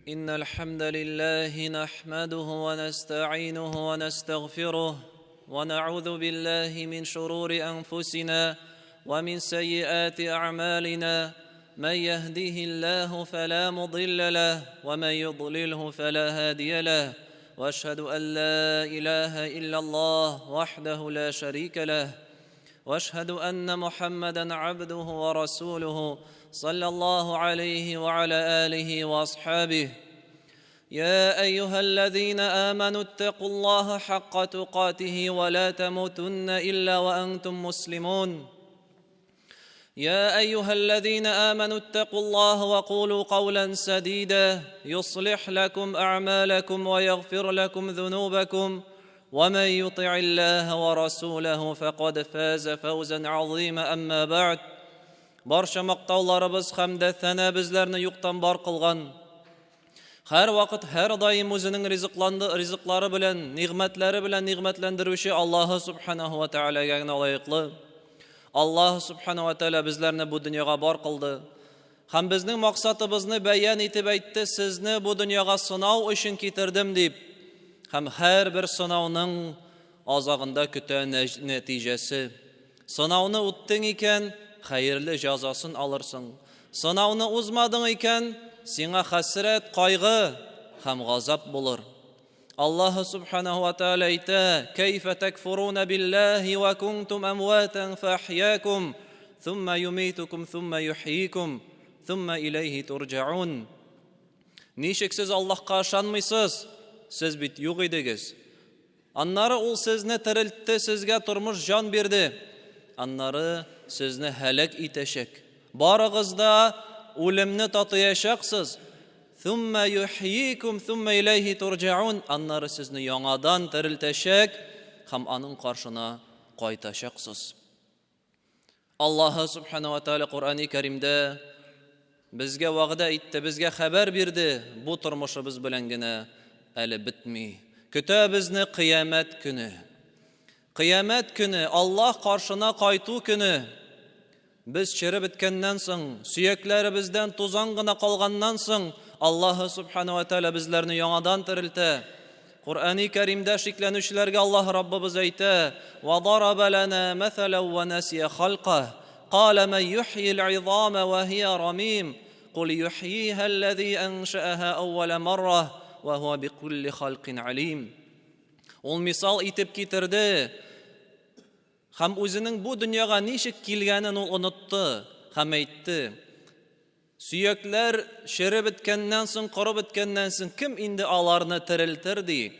إن الحمد لله نحمده ونستعينه ونستغفره ونعوذ بالله من شرور أنفسنا ومن سيئات أعمالنا من يهده الله فلا مضل له ومن يضلله فلا هادي له واشهد ان لا اله الا الله وحده لا شريك له واشهد ان محمدا عبده ورسوله صلى الله عليه وعلى اله واصحابه يا ايها الذين امنوا اتقوا الله حق تقاته ولا تموتن الا وانتم مسلمون يا ايها الذين امنوا اتقوا الله وقولوا قولا سديدا يصلح لكم اعمالكم ويغفر لكم ذنوبكم ومن يطع الله ورسوله فقد فاز فوزا عظيما اما بعد Барча мактауларыбыз һәм дә сәнәбезләрне юктан бар кылган, һәрвакыт, һәрдаим үзенең ризыкланды, ризыклары белән, нигъмәтләре белән нигъмәтләндерүче Аллаһы Субханаһу ва Тәгаләгә генә лаеклы. Аллаһ Субханаһу ва Тәгалә безләрне бу дөньяга бар кылды. Һәм безнең максатыбызны бәян итеп әйтте, сезне бу дөньяга сынау өчен китердем дип. Һәм һәрбер сынауның азагында көтә нәтиҗәсе. Сынауны үттең икән, хәерле җәзасын алырсың. Сынауны узмадың икән, сиңа хәсрәт, кайгы һәм газап булыр. Аллаһ субханаһу ва тааля әйтә: "Кәйфә такфуруна биллаһи ва кунтум амватан фахьякум, thumма юмитукум, thumма юхйикум, thumма иләйһи турҗаун." Ничек сез Аллаһка ышанмыйсыз? Сез бит юк идегез. Аннары ул сезне терелтте, сезгә тормыш җан бирде. Аннары сезне һәлак итәчәк. Барыгыз да үлемне татыячаксыз. Thumma юхйикум, thumma иләйһи турҗаун. Аннары сезне яңадан терелтәчәк һәм аның каршына кайтачаксыз. Аллаһы Субхана ва Тааля Коръәни Кәримдә безгә вәгъдә итте, безгә хәбәр бирде, бу тормышыбыз белән генә әле бетми. Көтә безне кыямәт көне. Кыямәт көне, Аллаһ каршына кайту көне. Без череп беткәннән соң, сөякләребездән тузан гына калганнан соң, Аллаһы Субхана ва Тааля безләрне яңадан терелтә. Коръәни Кәримдә шикләнүчеләргә Аллаһ Раббыбыз әйтә: "Ва дараба лана мәсәлән ва насия халка. Кала ман юхйил изама ва һия рамим. Кул юхйиһа аллази аншааһа әүвәла марра ва һуа бикулли халкин алим." Ул мисал итеп китерде. Һәм үзенең бу дөньяга ничек килгәнен ул онытты һәм әйтте: Сөякләр череп беткәннән соң, корып беткәннән соң, кем инде аларны терелтер, ди?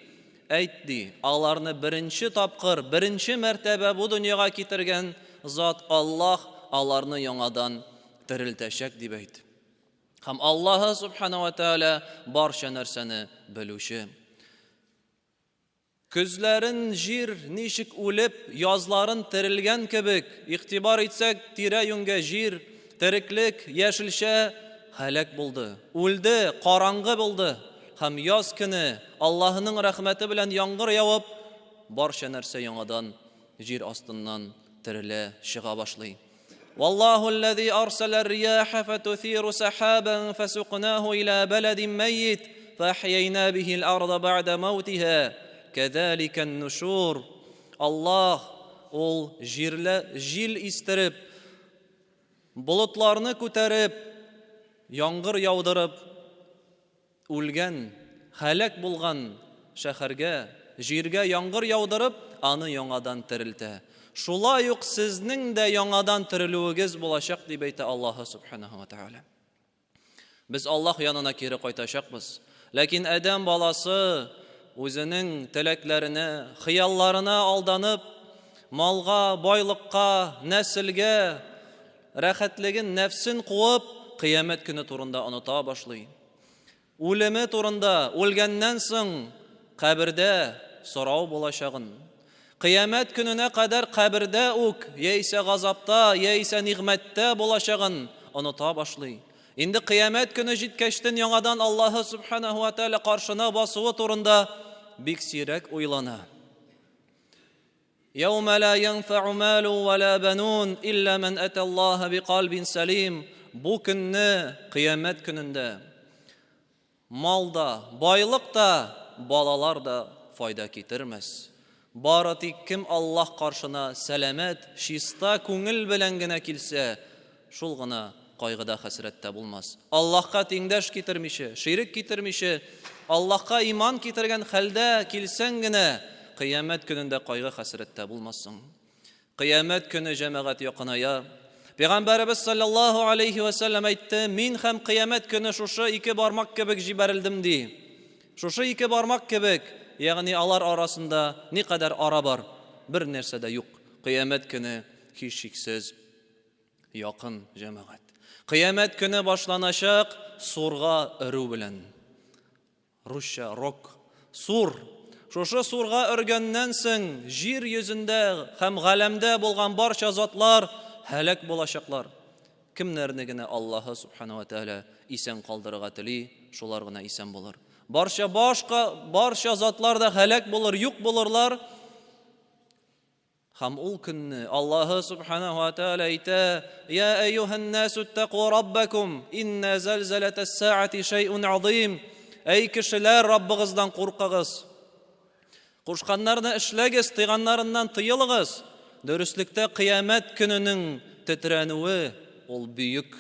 Әйт, ди, аларны беренче тапкыр, беренче мәртәбә бу дөньяга китергән зат Аллаһ аларны яңадан терелтәчәк, дип әйт. Һәм Аллаһы Субхана ва Тәгалә барча нәрсәне белүче. Көзләрен җир ничек үлеп, язларын терелгән кебек, игътибар итсәк, тирә-юньгә җир, тереклек, яшелчә һәлак булды. Үлде, караңгы булды. Һәм яз көне, Аллаһының рәхмәте белән яңгыр явып, барча нәрсә яңадан җир астыннан терелә, чыга башлый. Валлаһу аллази арсала ар-рияха фатутиру сахабан фасукнаху иля баладин мәйит фахьяйна бихи ал-арда ба'да маутиха кәзалика ан-нушур. Аллаһ ул җирле җил истереп, болытларны күтәреп, яңгыр яудырып, Үлгән, һәлак булган шәһәргә, җиргә яңгыр яудырып, аны яңадан терелтә. Шулай ук сезнең дә яңадан терелүегез булачак, дип әйтә Аллаһы Субханаһу ва Тәгалә. Без Аллаһ янына кире кайтачакбыз. Ләкин адәм баласы үзенең теләкләренә, хыялларына алданып, малга, байлыкка, нәселгә, рәхәтлеген, нәфсен куып, кыямәт көне турында оныта башлый. Үлеме турында, үлгәннән соң кабердә сорау булачагын, кыямәт көненә кадәр кабердә үк яисә газапта, яисә нигъмәттә булачагын оныта башлый. Инде кыямәт көне җиткәчтен яңадан Аллаһы Субханаһу ва Тааля каршына басуы турында бик сирәк уйлана. Яумә ла янфәу малу ва ла банун илля ман атә Аллаһа биқалбин салим. Бу көнне, кыямәт көнендә, Мал да, байлык та, балалар да файда китермәс. Бары тик кем Аллаһ каршына сәламәт, чиста күңел белән генә килсә, шул гына кайгыда-хәсрәттә булмас. Аллаһка тиңдәш китермичә, ширек китермичә, Аллаһка иман китергән хәлдә килсәң генә, кыямәт көнендә кайгы-хәсрәттә булмассың. Кыямәт көне, җәмәгать, якыная. Пәйгамбәребез саллаллаһу алейхи ва сәлләм әйтте, мин һәм кыямәт көне шушы ике бармак кебек җибәрелдем, ди. Шушы ике бармак кебек, ягъни алар арасында никадәр ара бар? Бер нәрсә дә юк. Кыямәт көне һичшиксез якын, җәмәгать. Кыямәт көне башланачак сурга өрү белән. Русча рок. Сур. Шушы сурга өргәннән соң җир йөзендә һәм галәмдә булган барча затлар һәлак булачаклар. Кемнәрне генә Аллаһы Субхана ва Тәгалә исән калдырырга тели, шулар гына исән булыр. Барча башка, барча затлар да һәлак булыр, юк булырлар. Һәм ул көнне Аллаһы Субханаһу ва Тааля әйтә: "Я әйюһән насу иттаку раббакум, инна зәлзәләтәс саати шәйъун азим." Әй кешеләр, Раббыгыздан куркыгыз. Кушканнарны эшләгез, тыйганнарыннан тыелыгыз. Дөреслектә кыямәт көненең тетрәнүе ул бөек.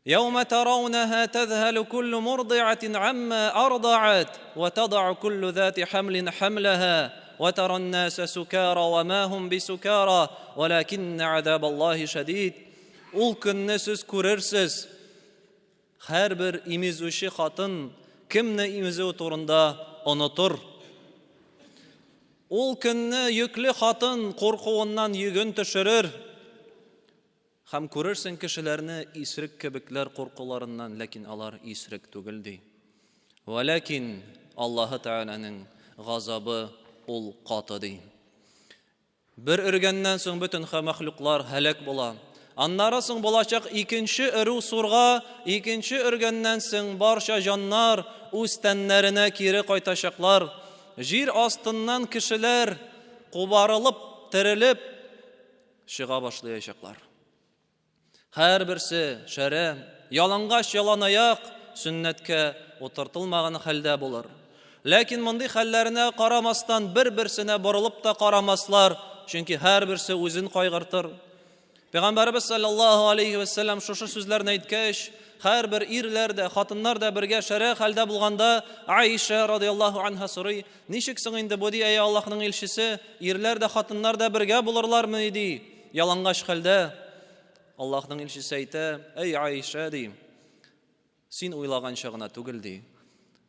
يوم ترونها تذهل كل مرضعة عما أرضعت وتضع كل ذات حمل حملها وترى الناس سكارى وما هم بسكارى ولكن عذاب الله شديد. Ул көнне сез күрерсез, һәрбер имезүче хатын кемне имезү турында онытыр. Ул көнне йөкле хатын куркуыннан йөген төшерер. Һәм күрерсең кешеләрне исрек кебекләр куркуларыннан, ләкин алар исрек түгел, ди. Вә ләкин Аллаһы Тәгаләнең газабы ул каты, ди. Бер өргәннән соң бөтен мәхлуклар һәлак була. Аннары соң булачак икенче өрү сурга, икенче өргәннән соң барча җаннар үз тәннәренә кире кайтачаклар. Җир астыннан кешеләр кубарылып, терелеп, чыга башлаячаклар. Һәрберсе шәрә, ялангач яланаяк, сөннәткә утыртылмаган хәлдә булыр. Ләкин мондый хәлләренә карамастан бер-берсенә борылып та карамаслар, чөнки һәрберсе үзен кайгыртыр. Пәйгамбәребез саллаллаһу алейхи ва саллям шушы сүзләрне әйткәч, һәрбер ирләр дә, хатыннар да бергә шәрә хәлдә булганда, Аиша радияллаһу анха сорый, Ничек соң инде бу, ди, әй Аллаһның илчесе, ирләр дә, хатыннар да бергә булырлармыни, ди, ялангач хәлдә? Аллаһның илчесе әйтә, әй Аиша, ди, син уйлаганча гына түгел, ди.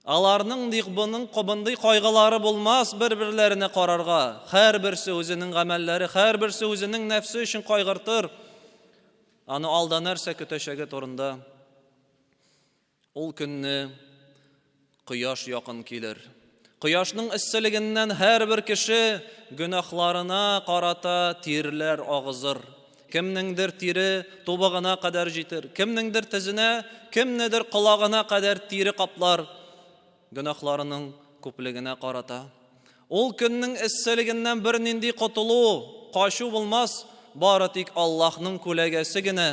Аларның, ди, буның кобындый кайгылары булмас бер-берләренә карарга. Һәрберсе үзенең гамәлләре, һәрберсе үзенең нәфсе өчен кайгыртыр. Аны алда нәрсә көтәчәге турында. Ул көнне кояш якын килер. Кояшның эсселегеннән һәрбер кеше гөнаһларына карата тирләр агызыр. Кемнеңдер тире тубыгына кадәр җитер, кемнеңдер тезенә, кемнедер колагына кадәр тире каплар. Гөнаһларының күплегенә карата. Ул көннең эсселегеннән бернинди котылу, качу булмас, бары тик Аллаһның күләгәсе генә.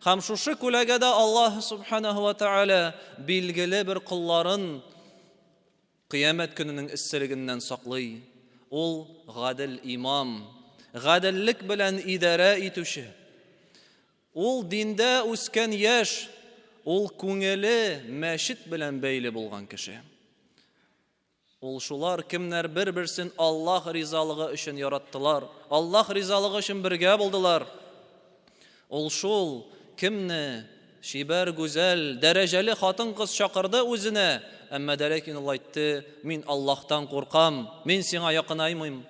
Һәм шушы күләгәдә Аллаһ Субханаһу ва Тааля билгеле бер колларын Кыямәт көненең эсселегеннән саклый. Ул гадел имам, гаделлек белән идарә итүче. Ул диндә үскән яшь, ул күңеле мәчет белән бәйле булган кеше. Ул шулар, кемнәр бер-берсен Аллаһ ризалыгы өчен яраттылар, Аллаһ ризалыгы өчен бергә булдылар. Ул шул, кемне чибәр, гүзәл, дәрәҗәле хатын-кыз чакырды үзенә, әмма дә ләкин ул әйтте, мин Аллаһтан куркам, мин сиңа якынаймыйм.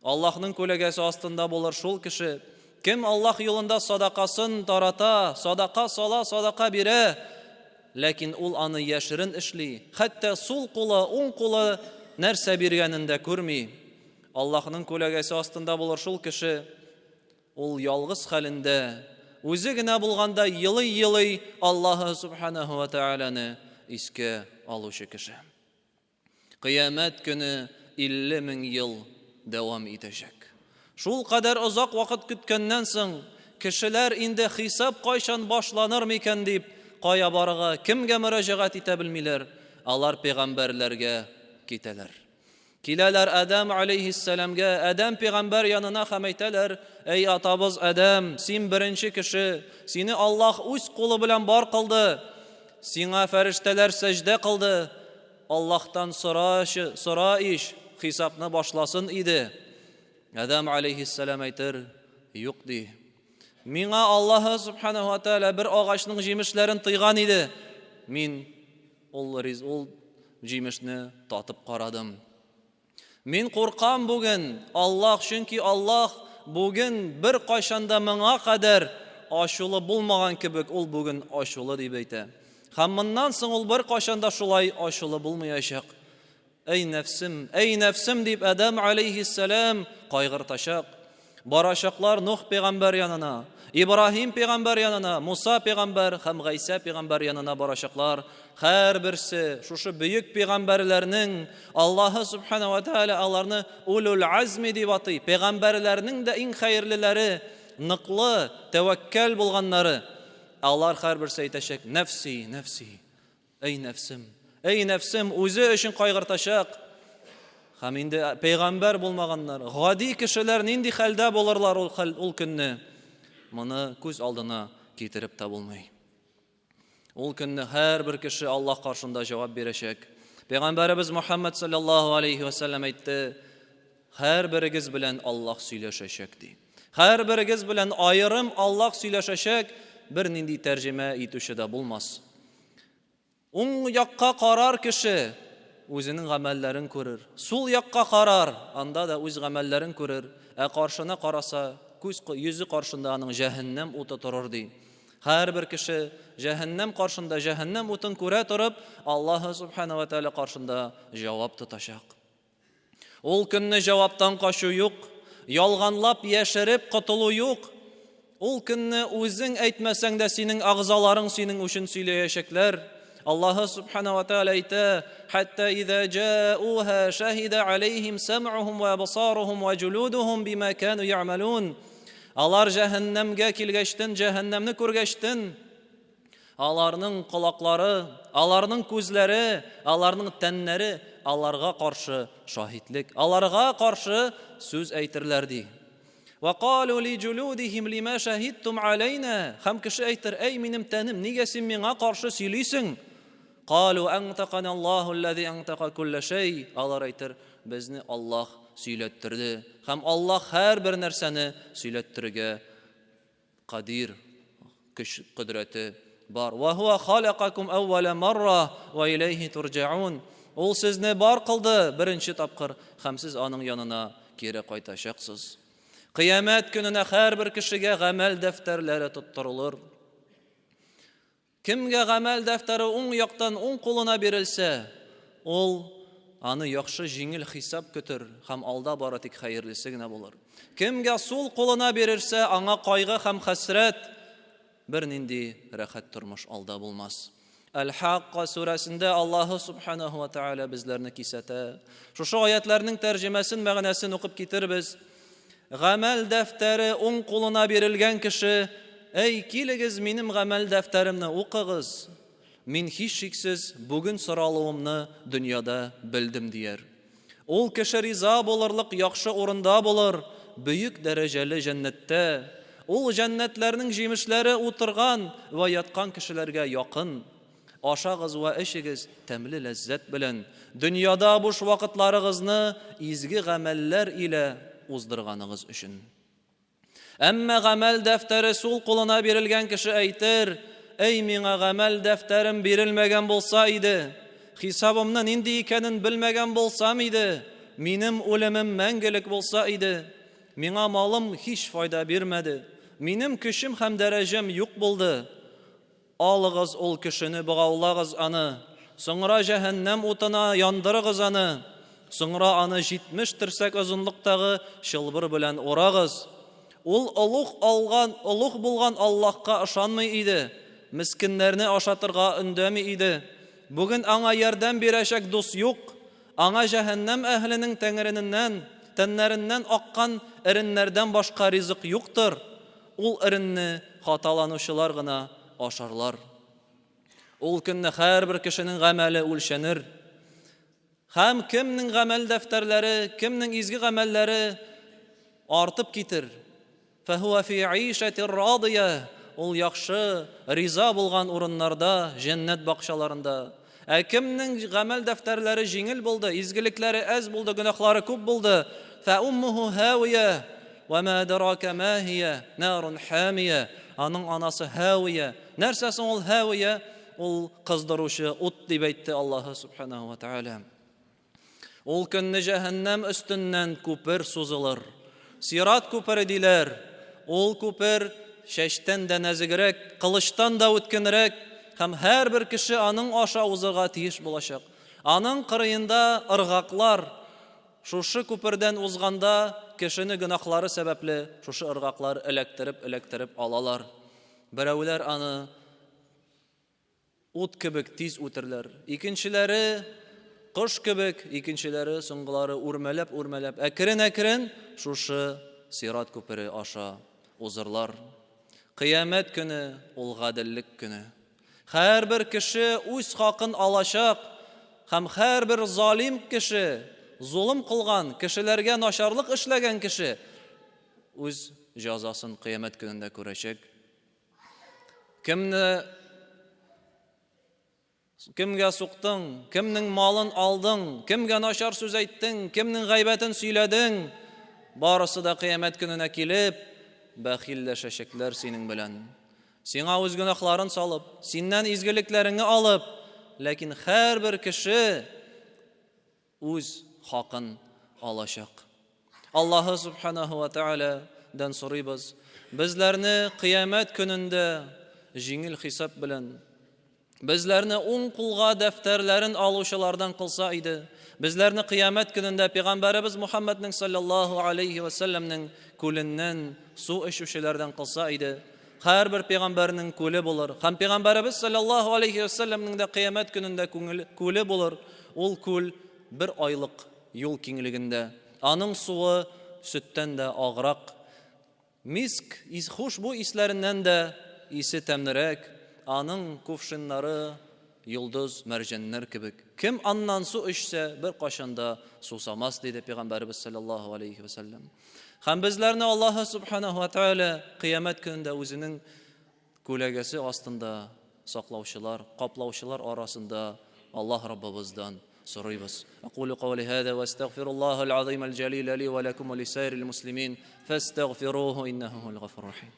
Аллаһның күләгәсе астында булыр шул кеше, кем Аллаһ юлында садакасын тарата, садака сала, садака бирә, ләкин ул аны яшерен эшли, хәтта сул кулы, уң кулы нәрсә биргәнен дә күрми. Аллаһның күләгәсе астында булыр шул кеше, ул ялгыз хәлендә, үзе генә булганда елый-елый Аллаһы Субханаһу ва Тәгаләне искә алучы кеше. Кыямәт көне 50 мең ел дәвам итәчәк. Шул кадәр озак вакыт көткәннән соң, кешеләр инде хисап кайчан башланыр микән дип Кая барырга, кемгә мөрәҗәгать итә белмиләр. Алар пәйгамбәрләргә китәләр. Киләләр Адәм алейһиссәламгә, Адәм пәйгамбәр янына һәм әйтәләр, Әй атабыз Адәм, син беренче кеше, сине Аллаһ үз кулы белән бар кылды, сиңа фәрештәләр сәҗдә кылды, Аллаһтан сорачы, сора ич, хисапны башласын иде. Адәм алейһиссәлам әйтер, юк ди. Миңа Аллаһы субханаһу ва тааля бер агачның җимешләрен тыйган иде. Мин ул риз ул җимешне татып карадым. Мин куркам бүген, Аллаһ, чөнки Аллаһ бүген бер кайчан да моңа кадәр ачулы булмаган кебек, ул бүген ачулы дип әйтә. Һәм моннан соң ул бер кайчан да шулай ачулы булмаячак. Әй нәфсем, әй нәфсем дип Адәм алейһиссәлам кайгыртачак. Барачаклар Нух пәйгамбәр янына, Ибраһим пәйгамбәр янына, Муса пәйгамбәр һәм Гайсә пәйгамбәр янына барачаклар. Һәрберсе шушы бөек пәйгамбәрләрнең Аллаһы субхана ва тааля аларны улул азми дип атый. Пәйгамбәрләрнең дә иң хәерлеләре, ныклы, тәвәккәл булганнары. Алар һәрберсе әйтәчәк: Нәфси, нәфси. Әй нәфсем, әй нәфсем, үзе өчен кайгыртачак. Һәм инде пәйгамбәр булмаганнар, гади кешеләр нинди хәлдә булырлар ул хәл ул көнне? Моны күз алдына китереп тә булмый. Ул көнне һәрбер кеше Аллаһ каршында җавап бирәчәк. Пәйгамбәребез Мухаммад саллаллаһу алейхи ва саллям әйтте, һәрберегез белән Аллаһ сөйләшәчәк ди. Һәрберегез белән аерым Аллаһ сөйләшәчәк, бернинди тәрҗемә итүче дә булмас. Уң якка карар кеше үзенең гамәлләрен күрер. Сул якка карар, анда да үз гамәлләрен күрер. Ә каршына караса, күз йөзе каршында аның җәһәннәм уты торыр ди. Һәрбер кеше җәһәннәм каршында җәһәннәм утын күрә торып, Аллаһы субхана ва тәгалә каршында җавап тотачак. Ул көнне җаваптан качу юк, ялганлап яшереп котылу юк. Ул көнне үзең әйтмәсәң дә синең агъзаларың синең өчен сөйләячәкләр. Аллаһы субхана ва тааля әйтә: "Хәтта иза җа'уха шаһида алейхим сам'ухум ва абсарухум ва җулудухум бима кану я'малун". Алар җәһәннәмгә килгәчтен, җәһәннәмне күргәчтен, Аларның колаклары, аларның күзләре, аларның тәннәре аларга каршы шаһитлек, аларга каршы сүз әйтерләр ди. Ва калу ли җулудихим лима шаһидтум алейна. Һәм кеше әйтер, әй минем тәнем, нигә син миңа каршы сөйлисең? Калу антакана Аллаһу аллази антака кулла шәй. Алар әйтер, безне Аллаһ сөйләттерде. Һәм Аллаһ һәрбер нәрсәне сөйләттерергә Кадир, көч, кодрәте бар. Ва хуа халакакум әүвәлә марра ва иләйһи турҗаун. Ул сезне бар кылды беренче тапкыр һәм сез аның янына кире кайтачаксыз. Кыямәт көненә һәрбер кешегә гамәл дәфтәрләре тоттырылыр. Кемгә гамәл дәфтәре уң яктан уң кулына бирелсә, ул аны яхшы җиңел хисап көтер һәм алда бары тик хәерлесе генә булыр. Кемгә сул кулына бирелсә, аңа кайгы һәм хәсрәт, бернинди рәхәт тормыш алда булмас. Әл-Хакка сүрәсендә Аллаһы субханаһу ва тааля безләрне кисәтә. Шушы аятларның тәрҗемәсен, мәгънәсен укып китербез. Гамәл дәфтәре уң кулына бирелгән кеше, Әй, килегез, минем гамәл дәфтәремне укыгыз, мин һичшиксез бүген соралуымны дөньяда белдем, дияр. Ул кеше риза булырлык яхшы урында булыр, бөек дәрәҗәле җәннәттә. Ул җәннәтләрнең җимешләре утырган вә яткан кешеләргә якын. Ашагыз вә эчегез тәмле ләззәт белән, дөньяда буш вакытларыгызны изге гамәлләр илә уздырганыгыз өчен. Әмма гамәл дәфтәре сул кулына бирелгән кеше әйтер, Әй, миңа гамәл дәфтәрем бирелмәгән булса иде, хисабымны нинди икәнен белмәгән булсам иде, минем үлемем мәңгелек булса иде, миңа малым һич файда бирмәде, минем көчем һәм дәрәҗәм юк булды. Алыгыз ул кешене, богаулагыз аны, соңра җәһәннәм утына яндырыгыз аны, соңра аны 70 терсәк озынлыктагы чылбыр белән урагыз. Ул олуг алган, олуг булган Аллаһка ышанмый иде, мескеннәрне ашатырга өндәми иде. Бүген аңа ярдәм бирәчәк дус юк, аңа җәһәннәм әһленең тәңрененнән, тәннәреннән аккан эреннәрдән башка ризык юктыр. Ул эренне хаталанучылар гына ашарлар. Ул көнне һәрбер кешенең гамәле үлчәнер. Һәм кемнең гамәл дәфтәрләре, кемнең изге гамәлләре артып китер. Фәһуә фи гыйшәтир радия, ул яхшы, риза булган урыннарда, җәннәт бакчаларында. Ә кемнең гамәл дәфтәрләре җиңел булды, изгелекләре әз булды, гөнаһлары күп булды, фәуммуху һавия, вә ма әдрака ма һия, нарун хамия, аның анасы һавия. Нәрсә соң ул һавия? Ул кыздыручы ут дип әйтте Аллаһы субханаһу ва тааля. Ул көнне җәһәннәм өстеннән күпер сузылыр. Сират күпере диләр. Ул күпер чәчтән дә нәзегрәк, кылычтан да үткенрәк һәм һәрбер кеше аның аша узырга тиеш булачак. Аның кырыенда ыргаклар. Шушы күпердән узганда кешене гөнаһлары сәбәпле шушы ыргаклар эләктереп-эләктереп алалар. Берәүләр аны Ут кебек тиз үтерләр. Икенчеләре кош кебек, икенчеләре, соңгылары үрмәләп-үрмәләп, әкрен-әкрен шушы сират күпере аша узырлар. Кыямәт көне ул гаделлек көне. Һәрбер кеше үз хакын алачак һәм һәрбер залим кеше, золым кылган, кешеләргә начарлык эшләгән кеше үз җәзасын кыямәт көнендә күрәчәк. Кемне кемгә суктың, кемнең малын алдың, кемгә начар сүз әйттең, кемнең гайбәтен сөйләдең, барысы да кыямәт көненә килеп, бәхилләшәчәкләр синең белән. Сиңа үз гөнаһларын салып, синнән изгелекләреңне алып, ләкин һәрбер кеше үз хакын алачак. Аллаһы Субханаһу ва Тааладан сорыйбыз, безләрне кыямәт көнендә җиңел хисап белән, безләрне уң кулга дәфтәрләрен алучылардан кылса иде, безләрне кыямәт көнендә пәйгамбәребез Мухаммадның саллаллаһу алейхи ва сәлләмнең күленнән су эчүчеләрдән кылса иде. Һәрбер пәйгамбәрнең күле булыр. Һәм пәйгамбәребез саллаллаһу алейхи ва сәлләмнең дә кыямәт көнендә күңел күле булыр. Ул күл бер айлык юл киңлегендә. Аның суы сөттән дә аграк. Миск ис хушбу исләреннән дә исе тәмлерәк. Аның кувшиннары йолдыз, мәрҗәннәр кебек. Кем аннан су эчсә, беркайчан да сусамас, диде пәйгамбәребез саллаллаһу алейхи ва сәлләм. Һәм безләрне Аллаһы Субханаһу ва Тааля кыямәт көнендә үзенең күләгәсе астында саклаучылар, каплаучылар арасында Аллаһ Раббыбыздан сорыйбыз. Акулу каули һаза ва астагфируллаһал азим аль-джалил ли ва лакум ва лисаирил муслимин фастагфируху иннаху хуал гафур рахим.